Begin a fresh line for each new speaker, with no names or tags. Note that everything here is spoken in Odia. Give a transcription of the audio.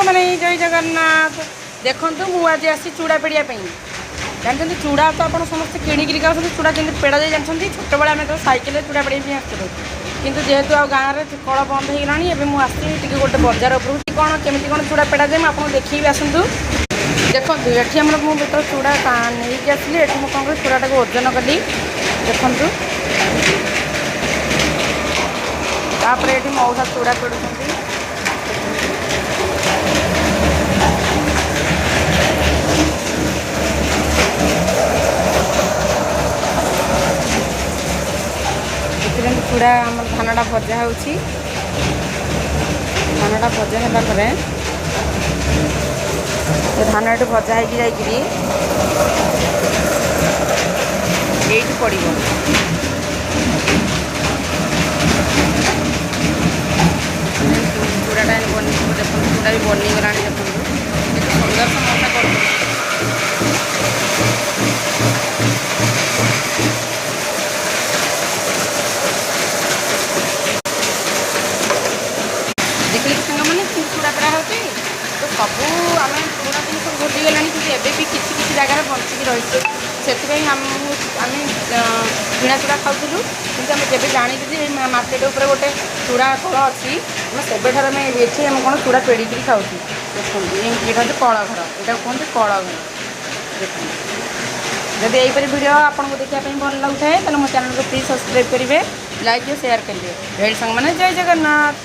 ସାଙ୍ଗମାନେ, ଜୟ ଜଗନ୍ନାଥ। ଦେଖନ୍ତୁ, ମୁଁ ଆଜି ଆସିଛି ଚୁଡ଼ା ପେଡ଼ିବା ପାଇଁ। ଜାଣିଛନ୍ତି, ଚୁଡ଼ା ତ ଆପଣ ସମସ୍ତେ କିଣିକିରି ଖାଉଛନ୍ତି। ଚୁଡ଼ା କେମିତି ପେଡ଼ା ଯାଇ ଜାଣିଛନ୍ତି? ଛୋଟବେଳେ ଆମେ ତ ସାଇକେଲରେ ଚୁଡ଼ା ପେଡ଼ିବା ପାଇଁ ଆସୁଥିଲୁ। କିନ୍ତୁ ଯେହେତୁ ଆଉ ଗାଁରେ କଳ ବନ୍ଦ ହେଇଗଲାଣି, ଏବେ ମୁଁ ଆସିଛି ଟିକେ ଗୋଟେ ବଜାର ଉପରକୁ। କ'ଣ କେମିତି କ'ଣ ଚୁଡ଼ା ପେଡ଼ା ଯାଏ, ମୁଁ ଆପଣଙ୍କୁ ଦେଖେଇବି, ଆସନ୍ତୁ। ଦେଖନ୍ତୁ, ଏଠି ଆମର ମୁଁ ଯେତେବେଳେ ଚୁଡ଼ା ନେଇକି ଆସିଲି, ଏଠି ମୁଁ କ'ଣ କଲି, ଚୁଡ଼ାଟାକୁ ଓଜନ କଲି। ଦେଖନ୍ତୁ, ତାପରେ ଏଠି ମଉସା ଚୁଡ଼ା ପେଡ଼ୁଛନ୍ତି। ଏଥିରେ ଚୁଡ଼ା ଆମର ଧାନଟା ଭଜା ହେଉଛି। ଧାନଟା ଭଜା ହେଲା ପରେ ଏ ଧାନ ଏଠି ଭଜା ହେଇକି ଯାଇକିରି ଏଇଠି ପଡ଼ିବ। ଚୁଡ଼ାଟା ବନିଯିବ। ଦେଖନ୍ତୁ, ଚୁଡ଼ା ବି ବନିଗଲାଣି। ଦେଖନ୍ତୁ, କେତେ ସୁନ୍ଦର ସେ ମଉସା କରୁଛନ୍ତି। ଦେଖିଲେ କି ସାଙ୍ଗମାନେ, କେମିତି ଚୁଡ଼ା ପେଡ଼ା ହେଉଛି? ତ ସବୁ ଆମେ ପୁରୁଣା ଜିନିଷ ଭୁଲିଗଲାଣି, କିନ୍ତୁ ଏବେ ବି କିଛି କିଛି ଜାଗାରେ ବଞ୍ଚିକି ରହିଛି। ସେଥିପାଇଁ ଆମେ କିଣା ଚୁଡ଼ା ଖାଉଥିଲୁ। କିନ୍ତୁ ଆମେ ଯେବେ ଜାଣିଲୁ ଯେ ଏଇ ମାର୍କେଟ ଉପରେ ଗୋଟେ ଚୁଡ଼ା କଳ ଅଛି, ଆମେ ସେବେଠାରୁ ଆମେ ଏଠି ଆମେ କ'ଣ ଚୁଡ଼ା ପେଡ଼ିକିରି ଖାଉଛୁ। ଦେଖନ୍ତୁ, ଏଇଟା ହେଉଛି କଳ ଘର। ଏଇଟାକୁ କୁହନ୍ତି କଳ ଘର। ଦେଖନ୍ତୁ, ଯଦି ଏହିପରି ଭିଡ଼ିଓ ଆପଣଙ୍କୁ ଦେଖିବା ପାଇଁ ଭଲ ଲାଗୁଥାଏ, ତାହେଲେ ମୋ ଚ୍ୟାନେଲକୁ ପ୍ଲିଜ୍ ସବସ୍କ୍ରାଇବ୍ କରିବେ, ଲାଇକ୍ ଓ ସେୟାର କରିବେ। ରହିଲି ସାଙ୍ଗମାନେ, ଜୟ ଜଗନ୍ନାଥ।